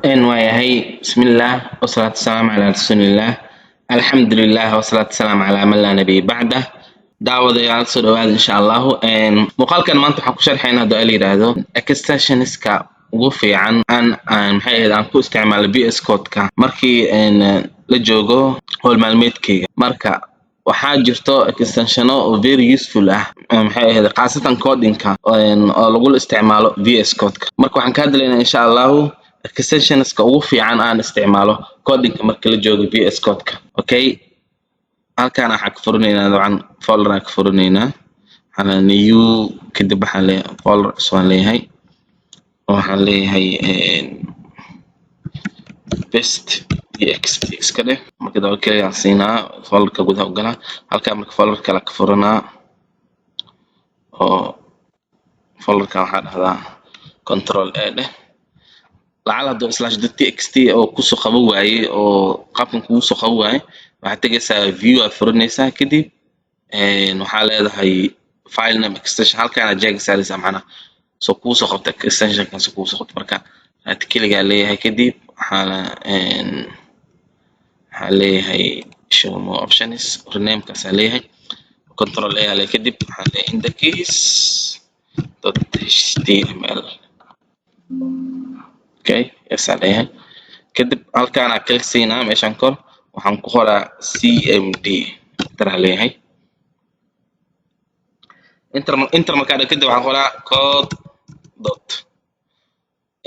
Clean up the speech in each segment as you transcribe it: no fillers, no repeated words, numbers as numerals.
Waayahay. Bismillaah, wasalaatu wasalaamu calaa rasuulillaah, alxamdulilah, wasalaatu wasalaamu calaa man laa nabiy bacdah. Daawadayaal, soo dhawaada. Insha Allahu muuqaalkan maanta waxaan ku sharxaynaa, haddii la yidhaahdo, extensionska ugu fiican aan maxay ahayd aan ku isticmaalo VS Code-ka markii la joogo howl maalmeedkayga. Marka waxaa jirto extensiono oo very useful ah, maxay ahayd, khaasatan codingka oo lagula isticmaalo VS Code-ka. Marka waxaan ka hadlaynaa, insha Allahu, extensionska ugu fiican aan isticmaalo codingka marka la joogo VS Code-ka. Okay, halkaan waxaan ka furinaynaa, dabcan folder aan ka furinaynaa. Waxaan leeyahay new, kadib waxaan leeyahay folder cusub aan leeyahay oo waxaan leeyahay best txt iska dheh. Marka daba click aan siinaa, folderka gudaha u galaa. Halkaan marka folder kale ka furanaa oo folderkan waxaa dhahdaa control A dheh. Lacala hadduu /.txt oo kusoo qaban waayey oo qaabkan kugu soo qaban waayey, waxaad tegaysaa view aad furanaysaa, kadib waxaa leedahay file name extension. Halkaana check-ga saaraysaa, macnaha soo kugu soo qabta extensionkan, soo kugu soo qabta. Marka right click aa leeyahay, kadib waxaa leeyahay show more options, rename kaasaa leeyahay, control A aa leeyahay, kadib waxaan leeyahay index.html. Okay, yes aa leeyahay. Kadib halkaana click siinaa, meeshaan kor waxaan ku qoraa cmd, enter aa leeyahay. Enter, enter markaa dhaho kadib waxaan qoraa code dot,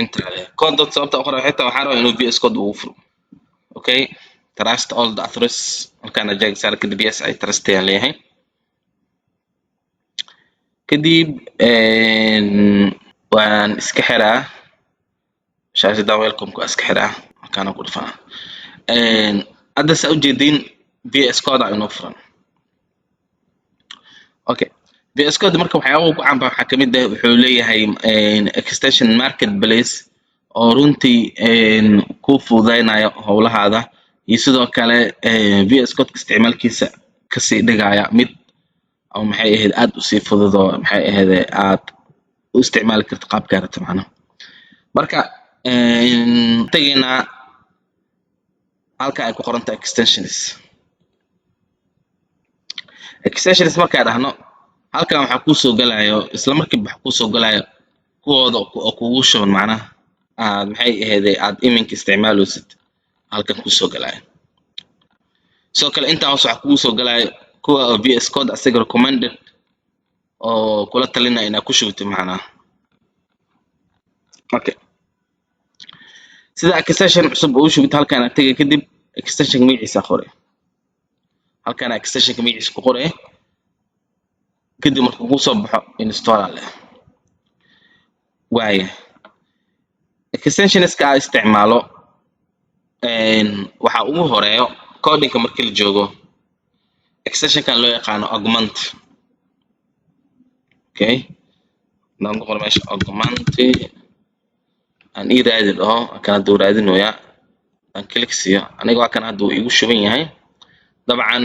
enter aa leeyahay. Code dot sababta u qoraa xitaa waxaan rabaa inuu VS Code ugu furo. Okay, trust all the authors, halkaana check saar, kadib yes, I trust ayaan leeyahay. Kadib waan iska xiraa shaashada welcome ku iska xiraa, halkaana ku dhufanaa. Hadda saa ujeediin VS Code aa inoo furan. Okay, VS Code marka waxyaabaha ku caanba waxaa kamid ah wuxuu leeyahay extension marketplace oo runtii ku fududeynayo howlahaada, iyo sidoo kale VS Code isticmaalkiisa kasii dhigaya mid oo maxay ahayd aad usii fudud oo maxay ahayd aad u isticmaali karto qaabkaa rabto macnaha. Marka tegaynaa halka ay ku qoran tahay extensions. Extensions markaa dhahno, halkan waxaa kuusoo galayo, isla markiiba waxaa kuusoo galayo kuwooda oo kugu shuban, macnaha aad maxay ahayd aad iminka isticmaaleysid halkan kuusoo galayo. Sidoo kale intaa hoos waxaa kugu soo galayo kuwa oo VS Code asaga recommended oo kula talinaya inaad ku shubtid macnaha. Okay, sida extension cusub ugu shubid, halkaan aad tegay, kadib extensionka magaciisa qore, halkaan extensionka magaciisa ku qore. Kadib markuu kusoo baxo, install aa leh. Waaya, extensionska aa isticmaalo waxaa ugu horeeyo codingka markii la joogo extensionkan loo yaqaano Augment. Okay, hadaan ku qoro meesha Augment, aan ii raadi dhaho, kan hadda uu raadinoyaa, aan click siiyo aniga, waa kan hadda uu igu shuban yahay. Dabcan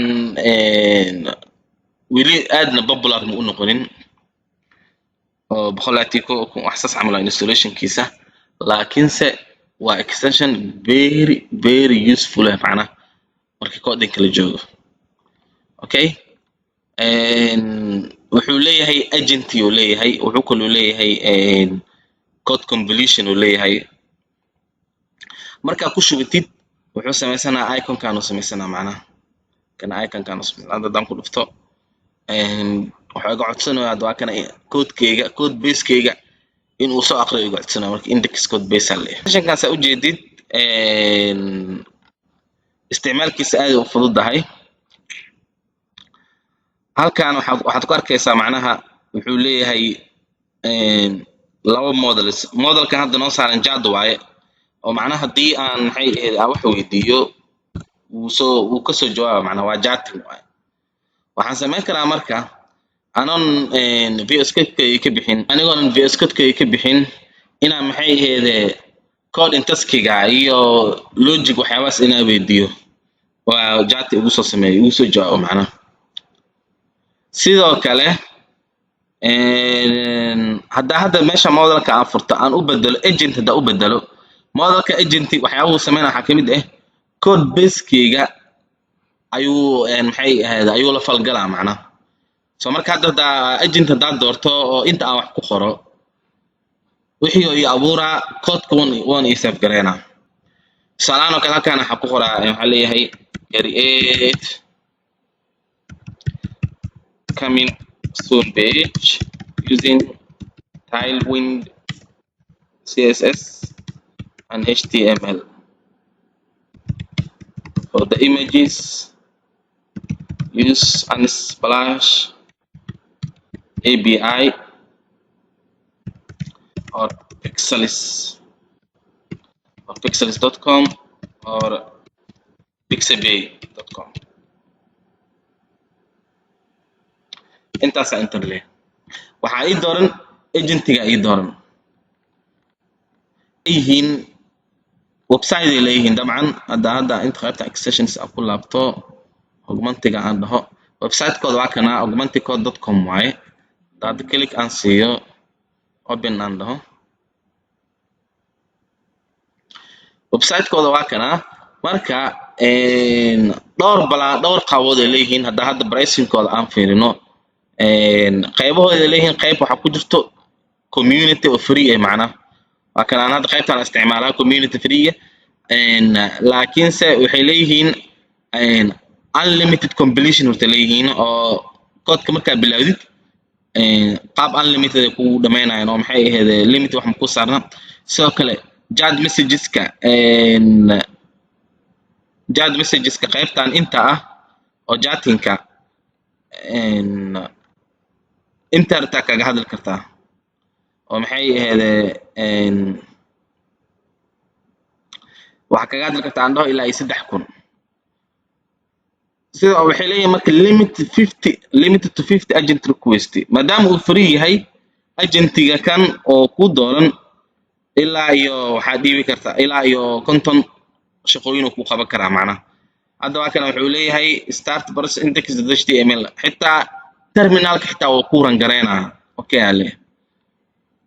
weli aadna popular ma u noqonin oo 121,000 wax saas camal waa installationkiisa, laakiinse waa extension very very useful ah macnaha markii codingka la joogo. Okay, wuxuu leeyahay agent uu leeyahay, wuxuu kaloo leeyahay code completion uu leeyahay. Markaa ku shubatid, wuxuu sameysanaa iconkan uu sameysanaa, macnaha kana iconkan uu sameysanaa. Hadda haddaan ku dhufto, wuxuu iga codsanaya, hadda waa kana codekeyga, code basekeyga inuu soo aqriyo iga codsanaya. Marka index code base aa leeyahay. Extensionkan saa ujeedid isticmaalkiisa aad u fududahay. Halkan waxaad ku arkaysaa macnaha wuxuu leeyahay laba models. Modelkan hadda noo saaran chat waaye, oo macnaha haddii aan maxay ahayd aan wax weydiiyo, wuu kasoo jawaaba, macnaha waa chatting waaye. Waxaan samayn karaa marka anoon VS Code-kayga ka bixin, anigoon VS Code-kayga ka bixin, inaan maxay ahayd coding taskiga iyo logic waxyaabahaas inaan weydiiyo, waa chat igu soo sameeyo, igu soo jawaabo macnaha. Sidoo kale hadda meesha modelka aan furto aan u bedelo agent, haddaa u bedelo Modelka agent waxyaabuhu sameynaya waxaa kamid ah code basekeyga ayuu maxay ahayd, ayuu la falgalaa macnaha. So marka hadda hadaa agent haddaad doorto oo inta aan wax ku qoro, wixii oo ii abuuraa codeka wuuna ii save gareynaa. Tusaalahaan oo kale, halkaan waxaa ku qoraa, waxaa leeyahay "create coming soon page using Tailwind CSS and HTML. For the images, use Unsplash API or Pexels or pexels.com or pixabay.com." Intaasaa intan leh. Waxaa ii dooran agentiga ii dooran yihiin website ay leeyihiin. Dabcan hadda inta qaybta extensions aan ku laabto, Augmentiga aan dhaho, website-kooda waa kana, augmenticode.com waaye. Hadda click aan siiyo, open aan dhaho, website-kooda waa kana. Marka dhowr balaa dhowr qaabood ay leeyihiin. Hadda pricing-kooda aan fiirino, qaybahooda ay leeyihiin, qayb waxaa ku jirto community oo free ah macnaha. Waa kan aan hadda qaybtaan isticmaalaa, community free. Laakiinse waxay leeyihiin unlimited completion horta leeyihiin, oo koodka markaa bilaawdid qaab unlimited ay kugu dhamaynayaan, oo maxay ahayd, limit wax ma ku saarna. Sidoo kale chat messageska qaybtan inta ah oo chattingka inta rabtaa kaga hadli kartaa, oo maxay ahayd, waxaa kaga hadli kartaa aan dhaho ilaa iyo 3000. Sida waxay leeyihiin marka limit 50, limited to 50 agent request. Maadaama uu free yahay agentiga kan oo ku dooran, ilaa iyo waxaad dhiibi kartaa ilaa iyo 50 shaqooyin uu ku qaban karaa macnaha. Hadda waa kana, wuxuu leeyahay "start process index.html". Xitaa terminalka xitaa wuu ku run gareynaa. Okay, aa leeyahay,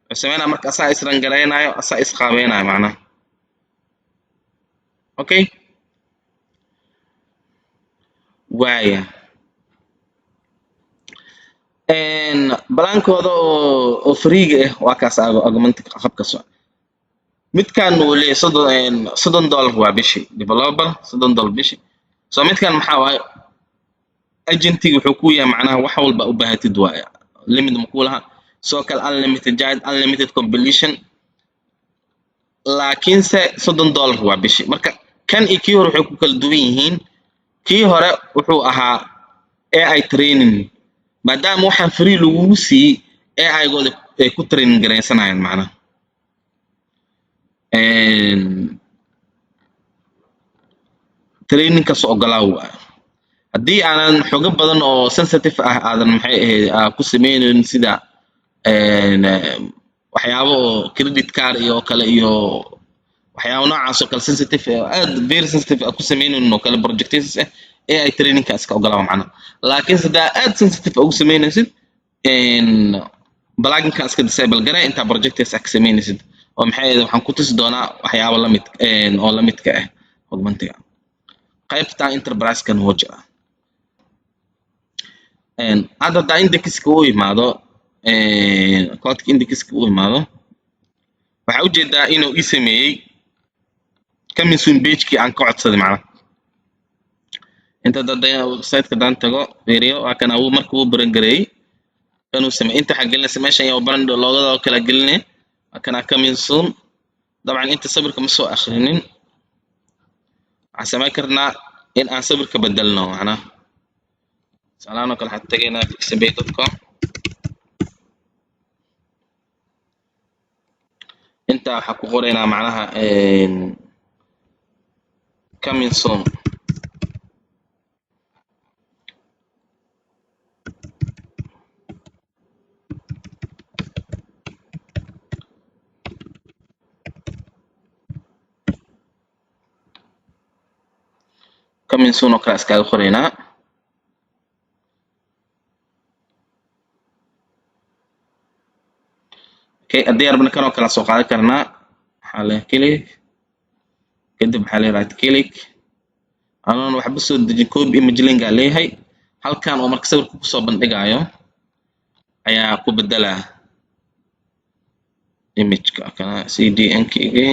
wuxuu sameynaa marka asaa is run gareynayo, asaa is qaabeynaayo macnaha. Okay, waaya plankooda oo freega ah waa kaas. Augmentic qabkaas midkan uu leeyahay $30 waa bishii, developer $30 bishii. So midkan maxaa waaye? Agentiga wuxuu ku yahay macnaha wax walba u baahatid waaye, limit ma ku laha. Sidoo kale unlimited chat, unlimited completion, laakiinse $30 waa bishii. Marka kan iyo kii hore waxay ku kala duwan yihiin, kii hore wuxuu ahaa AI training. Maadaama waxaan free lagugu siiyey, AI-gooda ay ku training garaysanayaan macnaha. Trainingkaas ogolaaw waaye haddii aanan xogo badan oo sensitive ah aadan maxay ahayd aa ku sameynaynin, sida waxyaabo oo credit card iyo kale iyo waxyaabo noocaas oo kale sensitive ah, aad very sensitive ah ku sameynaynin oo kale projects ah, AI trainingka iska ogolaaw macnaha. Laakiin hadaa aad sensitive ugu sameynaysid, pluginka iska disable garee intaa projects ah ka sameynaysid. Oo maxay ahayd, waxaan ku tusi doonaa waxyaabo lamid oo lamidka ah Augmentiga. Qaybta enterprise-kan wuu jiraa. Hadda hadaa indexka u imaado, codeka indexka u imaado, waxaa ujeedaa inuu ii sameeyey coming soon pagekii aan ka codsaday macnaha. Inta hadda website-ka hadaan tago, fiiriyo, waa kana. Wuu marka wuu baran gareeyey kanuu sameeyey. Inta waxaa gelinaysa meeshan iyo brand logoda oo kala gelinay. Waa kana coming soon. Dabcan inta sawirka ma soo akhrinin. Waxaan samayn karnaa in aan sawirka bedelno macnaha. Tusaalahaan oo kale, waxaan tegaynaa pixabay.com. Intaa waxaa ku qoraynaa macnaha coming soon. Coming soon oo kale iskaga qoraynaa. Okay, haddii rabna kan oo kale soo qaadan karnaa. Waxaa leh click. Kadib waxaa leeyahay right click, anoon waxba soo dejin, copy image link aa leeyahay. Halkan oo marka sawirka kusoo bandhigayo ayaa ku bedelaa imageka kana CDN kigi.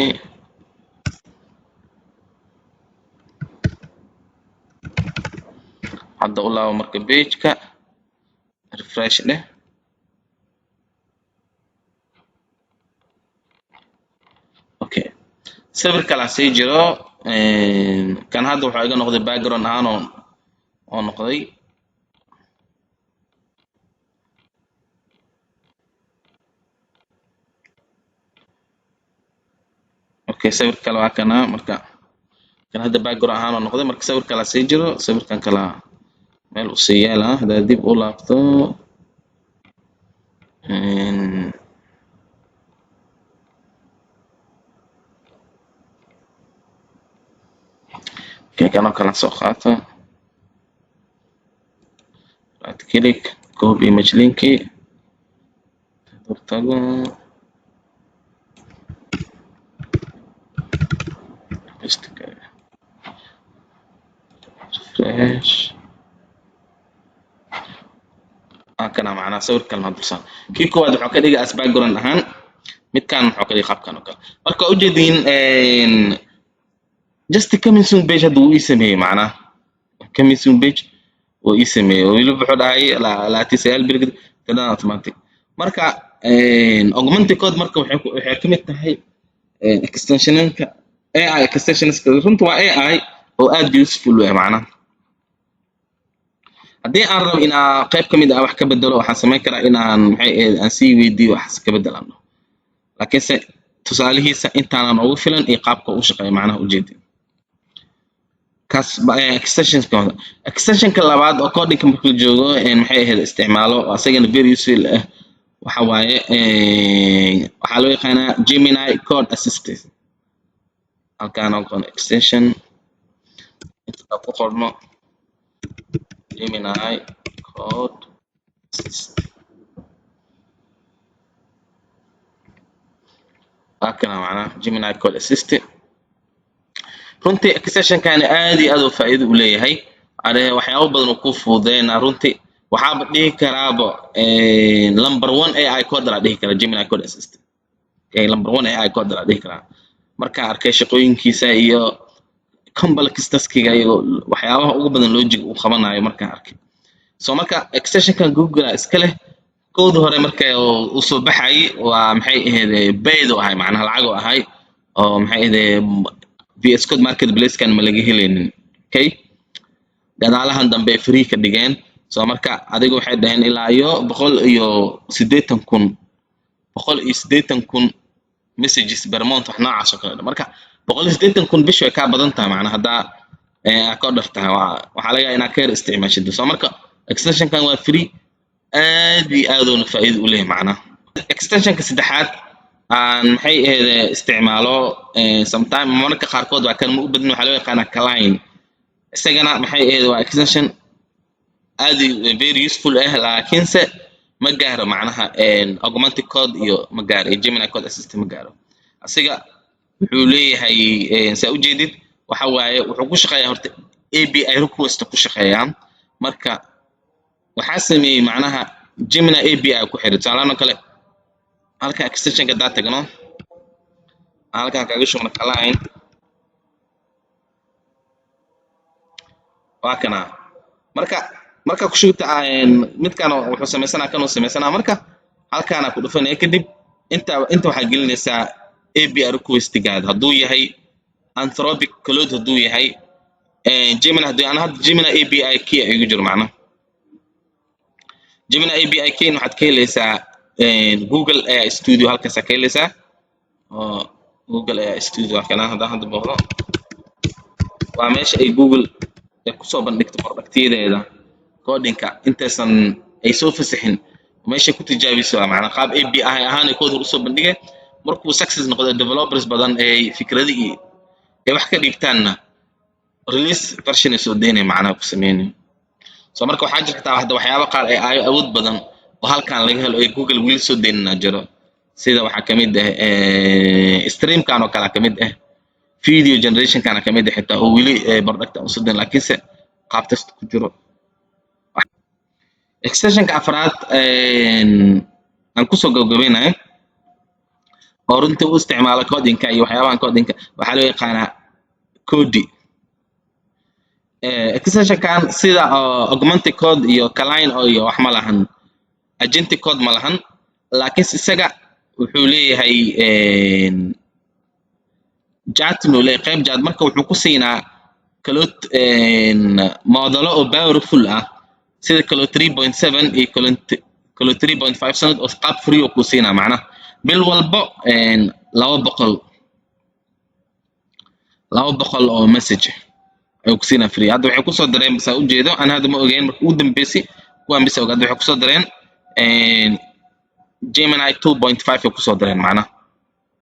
Hadda u laabo marka pageka, refresh dheh. Okay, sawir kalaa sii jiro. Kan hadda wuxuu iga noqday background ahaan oo noqday. Okay, sawir kale waa kana. Marka kan hadda background ahaan oo noqday. Marka sawir kalaa sii jiro, sawirkan kalaa meel usii yaala. Haddaa dib u laabto, okay, kanoo kala soo qaato, right click, copy image linki, tago, paste, refresh. Kana macnaha sawir kalena dulsaan. Kii koowaad wuxuu ka dhigay as background ahaan, midkan wuxuu ka dhigay qaabkan oo kale. Marka waa ujeediin, just coming soon page hadda wuu ii sameeyey. Macnaha coming soon page wuu ii sameeyey oo weliba wuxuu dhahay 29 bil kadib tadaan automatic. Marka augmented code marka waxay ka mid tahay extensionka AI extensionska. Runta waa AI oo aad useful u ah. Macnaha haddii aan rabo inaan qayb ka mid ah wax ka bedelo, waxaan samayn karaa inaan, maxay ahayd, aan sii weydiiyo waxaas ka bedelaan. Laakiinse tusaalihiisa intaanan ugu filan iyo qaabka uu shaqeeyo. Macnaha ujeedi kaas extensionka. Extensionka labaad oo codingka marka la joogo, maxay ahayd, isticmaalo oo asagana very useful ah, waxa waaye waxaa loo yaqaanaa Gemini Code Assistant. Halkaan aan qorno extension, inta ku qorno Gemini Code Assist. Waa kana macnaha Gemini Code Assist. Runtii extensionkani aad iyo aad uu faa'iido u leeyahay. Waxyaabo badan uu kuu fududeynaa. Runtii waxaaba dhihi karaaba number one AI coder aa dhihi karaa Gemini Code Assist. Okay, number one AI coder aa dhihi karaa markaan arkay shaqooyinkiisa iyo complex taskiga iyo waxyaabaha ugu badan logic uu qabanayo markaan arkay. So marka extensionkan Google aa iska leh. Kowda hore marka uu soo baxayay waa, maxay ahayd, paid uu ahay, macnaha lacag uu ahay, oo maxay ahayd, VS Code marketplace-kan ma laga helaynin. Okay, gadaalahan dambe free ka dhigeen. So marka adiga waxay dhaheen ilaa iyo 180,000, 180,000 messages per month, wax noocaas oo kale. Marka 180,000 bish way kaa badan tahay. Macnaha haddaa aa ka dhar tahay, waxaa laga yaabaa inaad ka yar isticmaashid. So marka extensionkan waa free, aad iyo aad uuna faa'iido u leeyahay. Macnaha extensionka saddexaad aan, maxay ahayd, isticmaalo sometime, mararka qaarkood, waa kan ma u badin, waxaa loo yaqaanaa Cline. Isagana, maxay ahayd, waa extension aad very useful ah, laakiinse ma gaaro macnaha augmented code iyo ma gaaro iyo Gemini Code Assistant ma gaaro. Asiga wuxuu leeyahay, saa ujeedid, waxa waaye wuxuu ku shaqeeyaa horta API request ku shaqeeyaa. Marka waxaa sameeyey macnaha Gemini API ku xiray. Tusaalahaan oo kale, halka extensionka haddaa tagno, halkan kaga shubno Cline, waa kana. Marka marka ku shubta midkan wuxuu sameysanaa, kanuu sameysanaa. Marka halkaana ku dhufanaya, kadib inta waxaa gelinaysaa API requestigaada, hadduu yahay Anthropic Claude, hadduu yahay Gemini, hadduu ana hadda Gemini API key igu jiro. Macnaha Gemini API key waxaad ka helaysaa Google AI Studio, halkaasaa ka helaysaa oo Google AI Studio waa kana. Haddaan hadda booqdo, waa meesha ay Google ay kusoo bandhigto productyadeeda codingka intaysan ay soo fasixin, meeshay ku tijaabiso. Waa macnaa qaab API ahaan ay code usoo bandhigay. Markuu success noqdo, developers badan ay fikradihii ay wax ka dhiibtaanna, release version ay soo daynaya, macnaha ku sameynaya. So marka waxaa jirta hadda waxyaabo qaar ee ayo awood badan oo halkan laga helo ay Google weli soo daynina jiro, sida waxaa kamid ah streamkan oo kale kamid ah. Video generationkana kamid ah xitaa oo weli product aan usoo dirin, laakiinse qaab test ku jiro. Extensionka afraad aan kusoo gabagabeynayo oo runtii u isticmaalo codingka iyo waxyaabahan codingka waxaa loo yaqaanaa Cody. Extensionkan sida augmented code iyo Cline iyo wax ma lahan, agentic code ma lahan, laakiinse isaga wuxuu leeyahay chatting uu leeyahay, qayb chat. Marka wuxuu ku siinaa Claude modelo oo powerful ah sida Claude 3.7 iyo Claude 3.5 Sonnet oo qaab free oo ku siinaa, macnaha bil walbo 200 oo message ayuu ku siinaa free. Hadda waxay kusoo dareen, saa ujeedo, aan hadda ma ogeyn marka ugu dambeysay, kuwaan bisa og. Hadda waxay kusoo dareen Gemini 2.5 ay kusoo dareen macnaha.